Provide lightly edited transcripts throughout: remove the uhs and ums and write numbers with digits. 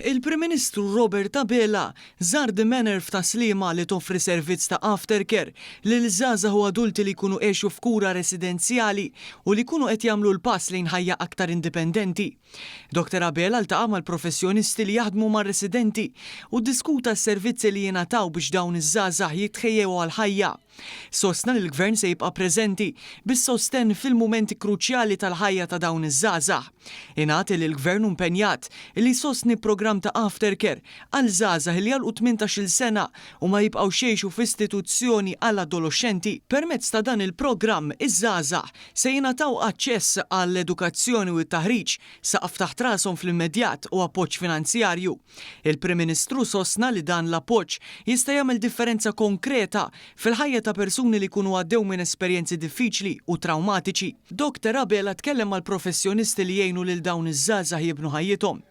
Il-Prim Ministru Robert Abela żar The Manor f'Tas-Sliema li toffri servizz ta' aftercare lil żgħażagħ u adulti li jkunu għexu f'kura residenzjali u li jkunu qed jagħmlu l-pass lejn ħajja aktar indipendenti. Dottor Abela ltaqa' mal-professjonisti li jaħdmu mar-residenti u ddiskuta s-servizzi li jingħataw biex dawn iż-żgħażagħ jitħejjew għall-ħajja. Sostna li l-Gvern se jibqa' preżenti bis-sostenn fil-mumenti kruċjali tal-ħajja ta' dawn iż-żgħażagħ. Ingħad li l-Gvern hu mpenjat li jsostni programm ta' aftercare għal żgħażagħ li jagħlqu 18-il sena u ma jibqgħux jgħixu f'istituzzjoni għal adoloxxenti. Permezz ta' dan il-programm, iż-żgħażagħ se jingħataw aċċess għall-edukazzjoni u t-taħriġ, saqaf taħt rashom fl-immedjat u appoġġ finanzjarju. Il-Prim Ministru sostna li dan l-appoġġ jista' jagħmel differenza konkreta fil-ħajja ta' persuni li jkunu għaddew minn esperjenzi diffiċli u trawmatiċi. Dottor Abela tkellem mal-professjonisti li jgħinu lil dawn iż-żgħażagħ jibnu ħajjithom.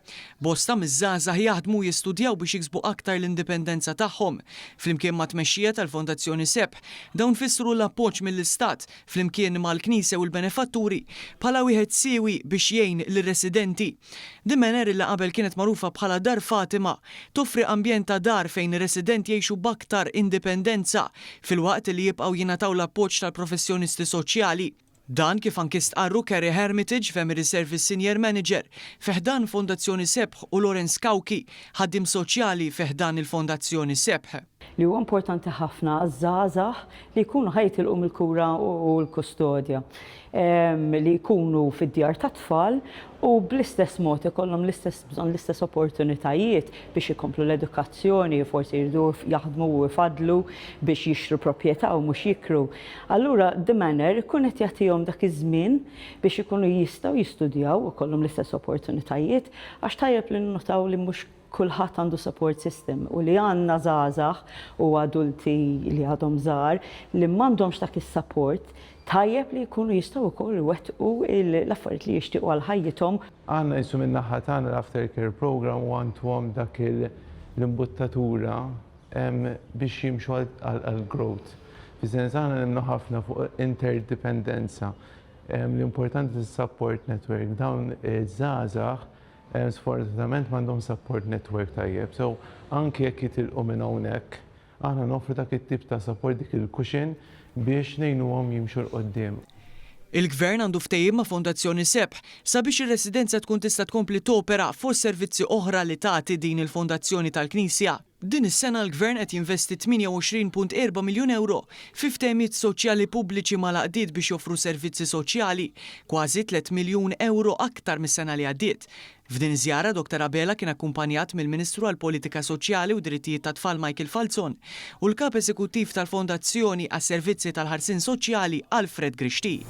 Bosta miż-żgħażagħ jaħdmu u jistudjaw biex jiksbu aktar l-indipendenza tagħhom. Flimkien mat-tmexxija tal-Fondazzjoni Sebħ, dawn fissru l-appoġġ mill-Istat flimkien mal-Knisja u l-benefatturi bħala wieħed siewi biex jgħin lir-residenti. The Manor li qabel kienet magħrufa bħala Dar Fatima, toffri ambjent ta' dar fejn ir-residenti jgħixu b'aktar indipendenza filwaqt li jibqgħu jingħataw l-appoġġ tal-professjonisti soċjali. Dan kif anki stqarru Kerry Hermitage, Family Service Senior Manager fi ħdan Fondazzjoni Sebħ u Lawrence Cauchi, ħaddiem soċjali fi ħdan il-Fondazzjoni Sebħ. Li huwa importanti ħafna għaż-żgħażagħ li jkunu ħa jitilqu mill-kura u l-kustodja, li jkunu fid-djar tat-tfal u bl-istess mod ikollhom l-istess bżonn l-istess opportunitajiet biex ikomplu l-edukazzjoni, forsi jridu jaħdmu u jfaddlu biex jixtru proprjetà u mhux jikru. Allura The Manor ikun qed jagħtihom dak iż-żmien biex ikunu jistgħu jistudjaw u jkollhom l-istess opportunitajiet għax tajjeb li ninnotaw li mhux kulħadd għandu support system u li għandna żgħażagħ u adulti li għadhom żgħar li m'għandhomx dak is-support, tajjeb li jkunu jistgħu wkoll iwettqu l-affarijiet li jixtiequ għal ħajjithom. Aħna qisu min-naħa tagħna l-aftercare programme u għandhom dak l-imbuttatura biex jimxu għall-growth. Fis-sens aħna nemmnu ħafna fuq interdipendenza. L-importanti s-support network. Dawn iż-żgħażagħ Sfortunatament m'għandhomx support network tajjeb, so anki jekk jitilqu minn hawnhekk, aħna noffru dak it-tip ta' support, dik il-cushion biex ngħinuhom jimxu 'l quddiem. Il-Gvern għandu ftehim ma' Fondazzjoni Sebħ sabiex ir-residenza tkun tista' tkompli topera fost servizzi oħra li tagħti din il-fondazzjoni tal-Knisja. Din is-sena l-Gvern qed jinvesti 28.4 miljun ewro fi ftehimiet soċjali pubbliċi mal-għaqdiet biex joffru servizzi soċjali, kważi tliet miljun ewro aktar mis-sena li għaddiet. F'din iż-żjara Dottor Abela kien akkumpanjat mill-Ministru għall-Politika Soċjali u Drittijiet tat-Tfal Michael Falzon u l-Kap Eżekuttiv tal-Fondazzjoni għas-Servizzi tal-Ħarsien Soċjali Alfred Grixti.